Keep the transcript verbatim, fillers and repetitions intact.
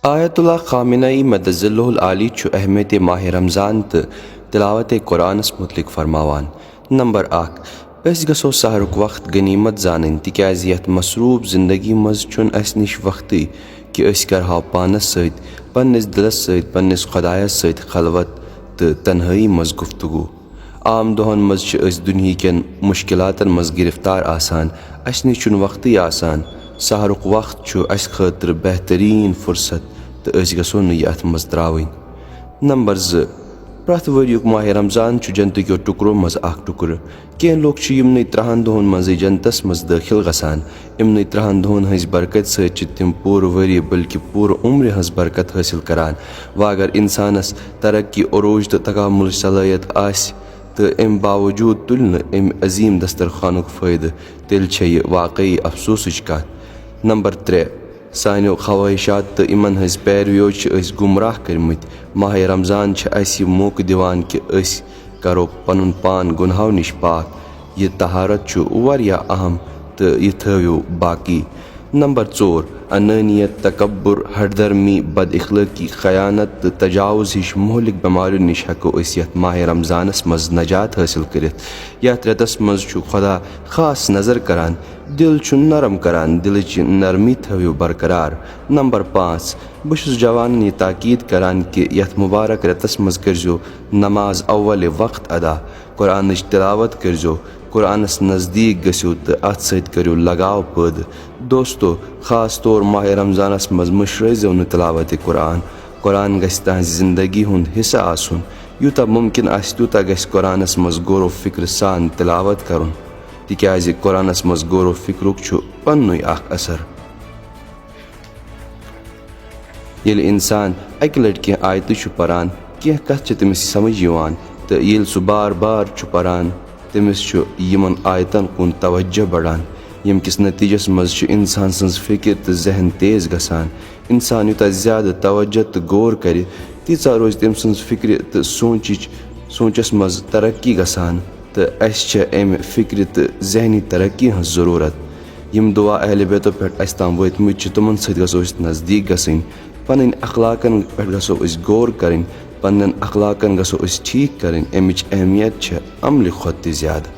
آیت اللہ خامنہ ای مدظلہ العالی چھُ اہمیت ماہ رمضان تہٕ تلاوت قرآنس متعلق فرماوان۔ نمبر اکھ، أسۍ گژھو سحرُک وقت غنیمت زانٕنۍ، تِکیازِ یتھ مصروف زندگی منٛز چھُنہٕ اسہِ نِش وقتٕے کہِ أسۍ کرہاو پانس سۭتۍ، پننِس دلس سۭتۍ، پننِس خدایس سۭتۍ خلوت تہٕ تنہٲیی منٛز گفتگو۔ عام دۄہن منٛز چھِ أسۍ دُنہیٖکٮ۪ن مُشکِلاتن منٛز گِرفتار آسان، اسہِ نِش چھُنہٕ وقتٕے آسان۔ سحرُک وقت چھُ اسہِ خٲطرٕ بہتریٖن فرصت تہٕ أسۍ گژھو نہٕ یہِ اتھ منٛز ترٛاوٕنۍ۔ نمبر زٕ، پرٛٮ۪تھ ؤریُک ماہِ رمضان چھُ جنتہٕ کیو ٹُکرو منٛز اکھ ٹُکرٕ۔ کینٛہہ لوٗکھ چھِ یِمنٕے ترٛہن دۄہن منٛزٕے جنتس منٛز دٲخل گژھان۔ یِمنٕے ترٛہن دۄہن ہٕنٛزِ برکتِ سۭتۍ چھِ تِم پوٗرٕ ؤری بلکہِ پوٗرٕ عمرِ ہٕنٛز برکت حٲصِل کران۔ وۄنۍ اگر انسانس ترقی، عروج تہٕ تکاملٕچ صلٲحیت آسہِ تہٕ امہِ باوجود تُلہِ نہٕ امہِ عظیٖم دسترخوانُک فٲیدٕ، تیٚلہِ چھےٚ یہِ واقعی افسوسٕچ کتھ۔ نمبر ترٛےٚ، سانیو خواہشات تہٕ یِمن ہٕنٛز پیروِیو چھِ أسۍ گمراہ کٔرمٕتۍ۔ ماہِ رمضان چھِ اسہِ یہِ موقعہٕ دِوان کہِ أسۍ کرو پنُن پان گۄنہو نِش پاک۔ یہِ طہارت چھُ واریاہ اہم تہٕ یہِ تھٲوِو باقی۔ نمبر ژور، انٲنیت، تکبر، ہٹدھرمی، بد اخلٲقی، خیانت تہٕ تجاوز ہِش مہلک بٮ۪ماریو نِش ہٮ۪کو أسۍ یتھ ماہِ رمضانس منٛز نجات حٲصِل کٔرِتھ۔ یتھ رٮ۪تس منٛز چھُ خدا خاص نظر کران، دِل چھُ نرم کران، دِلٕچ نرمی تھٲوِو برقرار۔ نمبر پانٛژھ، بہٕ چھُس جوانن یہِ تاکید کران کہِ یتھ مبارک رٮ۪تس منٛز کٔرزیو نماز اول وقت ادا، قرآنٕچ تلاوت کٔرزیو، قرآنس نزدیٖک گٔژھِو تہٕ اتھ سۭتۍ کٔرِو لگاو پٲدٕ۔ دوستو، خاص طور ماہِ رمضانس منٛز مٔشرٲوزیو نہٕ تلاوت قرآن۔ قرآن گژھِ تہنٛزِ زندگی ہُنٛد حصہٕ آسُن۔ یوٗتاہ ممکن آسہِ، تیوٗتاہ گژھِ قرآنس منٛز غور و فکر سان تلاوت کرُن، تِکیازِ قرآنس منٛز غور و فکرُک چھُ پننُے اکھ اثر۔ ییٚلہِ انسان اکہِ لٹہِ کینٛہہ آیتہٕ چھُ پران، کینٛہہ کتھ چھِ تٔمِس سمجھ یِوان، تہٕ ییٚلہِ سُہ بار بار چھُ پران، تٔمِس چھُ یِمن آیتن کُن توجہ بڑان، ییٚمہِ کِس نتیجس منٛز چھُ انسان سٕنٛز فکر تہٕ ذہن تیز گژھان۔ انسان یوٗتاہ زیادٕ توجہ تہٕ غور کرِ، تیٖژاہ روزِ تٔمۍ سٕنٛز فکرِ تہٕ سونچِچ، سونچس منٛز ترقی گژھان۔ تہٕ اسہِ چھےٚ امہِ فکرِ تہٕ ذہنی ترقی ہٕنٛز ضرورت۔ یِم دعا اہل بیتو پٮ۪ٹھ اسہِ تام وٲتمٕتۍ چھِ، تِمن سۭتۍ گژھو أسۍ نزدیٖک گژھٕنۍ۔ پنٕنۍ اخلاقن پٮ۪ٹھ گژھو أسۍ غور کرٕنۍ، پننٮ۪ن اخلاقن گژھو أسۍ ٹھیٖک کرٕنۍ۔ امِچ اہمیت چھےٚ عملہِ کھۄتہٕ تہِ زیادٕ۔